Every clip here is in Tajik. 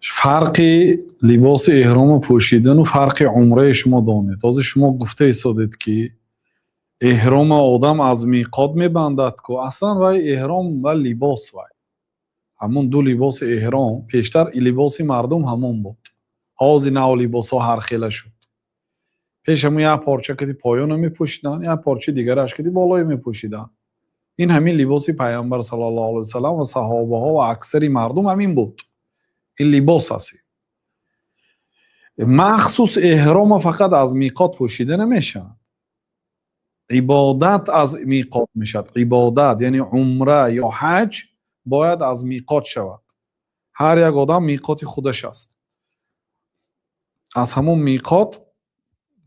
Фарқи либоси эҳромо пӯшидану фарқи умраи шумо донед. Ҳозир шумо гуфта истодед, ки эҳрома одам аз миқот мебандад ку. Аслан вай эҳром ва либос, вай ҳамон ду либоси эҳром, пештар либоси мардум ҳамон буд. Ҳозир нав либосҳо ҳархела шуд. Пеш ҳамон як порча кади поёна мепӯшиданд, як порчаи дигараш кади болое мепӯшиданд. Ин ҳамин либоси Пайғамбар саллаллоҳу алайҳи васаллам ва саҳобаҳо ва аксари мардум ҳамин буд. Ин либос аст. Махсус эҳрома фақат аз миқот пӯшида намешавад, ибодат аз миқот мешавад. Ибодат, яъне умра ё ҳаҷ, бояд аз миқот шавад. Ҳар як одам миқоти худаш аст, аз ҳамон миқот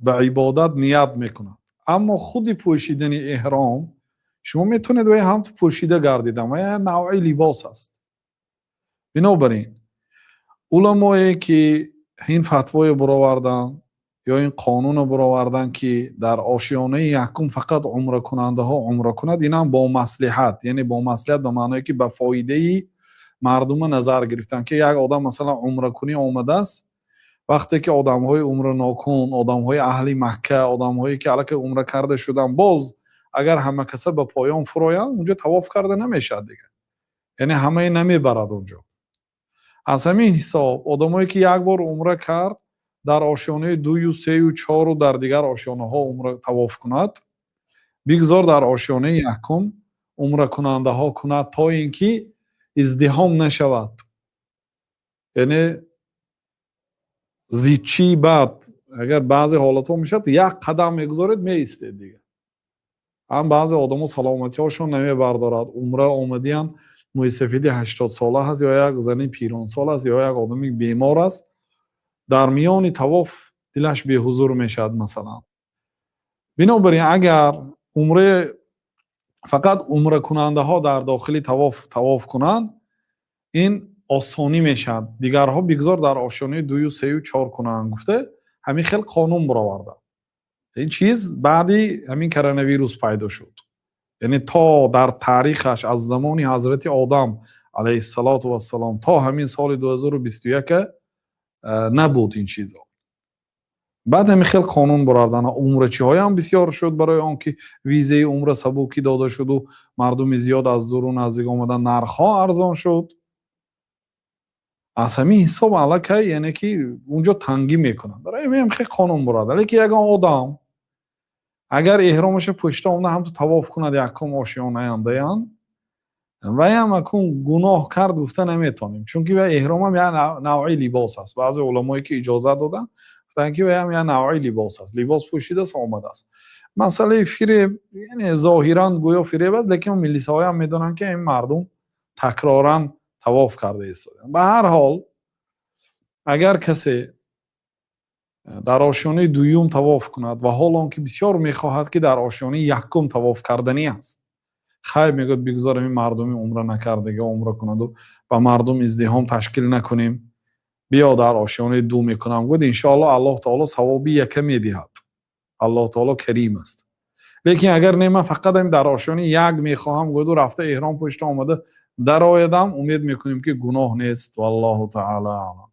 ба ибодат ният мекунад. Аммо худи пӯшидани эҳром, шумо метавонед вай ҳамту пӯшида гардидан, вай як навъи либос аст. Бинобар ин уламое, ки ин фатвое буроварданд ё ин қонунро буроварданд, ки дар ошёнаи якум фақат умракунандаҳо умра кунад, инам бо маслиҳат, яъне бо маслиҳат ба маъное, ки ба фоидаи мардума назар гирифтанд, ки як одам, масалан, умракунӣ омадааст, вақте ки одамҳои умранокун, одамҳои аҳли Макка, одамҳое, ки аллакай умра карда шуданд, боз агар ҳама каса ба поён фуроянд, унҷо тавоф карда намешавад дигар, яъне ҳамаи намебарад унҷо. Аз ҳамин ҳисоб одамое, ки як бор умра кард, дар ошёнаи дую, сею, чору дар дигар ошёнаҳо умра тавоф кунад, бигзор дар ошёнаи якум умракунандаҳо кунад, то ин ки издиҳом нашавад, яъне зичии бад. Агар баъзе ҳолатҳо мешавад, як қадам мегузоред, меистед дигар. Ҳам баъзе одамо саломатиҳошон намебардорад. Умра омадиян, мӯйсафеди 80-сола ҳаст ё як зани пиронсол аст ё як одами бемор аст, дар миёни тавоф дилаш беҳузур мешавад, масалан. Бинобар ин агар умра фақат умракунандаҳо дар дохили тавоф тавоф кунанд, ин осонӣ мешавад. Дигарҳо бигзор дар ошёнаи дую, сею, чор кунанд, гуфта, ҳамин хел қонун бароварданд. Ин чиз баъди ҳамин коронавирус пайдо шуд, яъне то дар таърихаш аз замони ҳазрати Одам алайҳиссалоту вассалом то ҳамин соли 2021 набуд ин чизо. Баъд ҳамин хел қонун баровардан. Умрачиҳоям бисёр шуд, барои он ки визаи умра сабукӣ дода шуду мардуми зиёд аз дуру наздик омадан, нархҳо арзон шуд. Аз ҳамин ҳисоб аллакай, яъне ки унҷо тангӣ мекунанд. Барои ҳамин хел қонун бурад. Лекин ягон одам агар эҳромаша пӯшида омада, ҳамту тавоф кунад якум ошёнаяндаям, ваям акун гуноҳ кард гуфта наметавонем, чунки вай эҳромам як навъи либос аст. Баъзе уламое, ки иҷозат доданд, гуфтанд, ки ваям як навъи либос аст, либос пӯшидааст, омадааст. Масъалаи фиреб, яъне зоҳиран гӯё фиреб аст, лекин милисаҳоям медонанд, ки ин мардум такроран тавоф карда истодаанд. Ба ҳар ҳол, агар касе дар ошёнаи дуюм тавоф кунад ва ҳол он ки бисёр мехоҳад, ки дар ошёнаи якум тавоф карданӣ аст, хайр, мегӯяд, бигзор ҳамин мардуми умра накардага умра кунаду ба мардум издиҳом ташкил накунем, биё, дар ошёнаи ду мекунам, гӯяд, иншоаллоҳ, Аллоҳ таоло савоби яка медиҳад. Аллоҳ таоло карим аст. Лекин агар не, ман фақат ҳамин дар ошёнаи як мехоҳам, гӯяду рафта эҳром пӯшида омада дароядам, умед мекунем, ки гуноҳ нест. Валлоҳу таала аълам.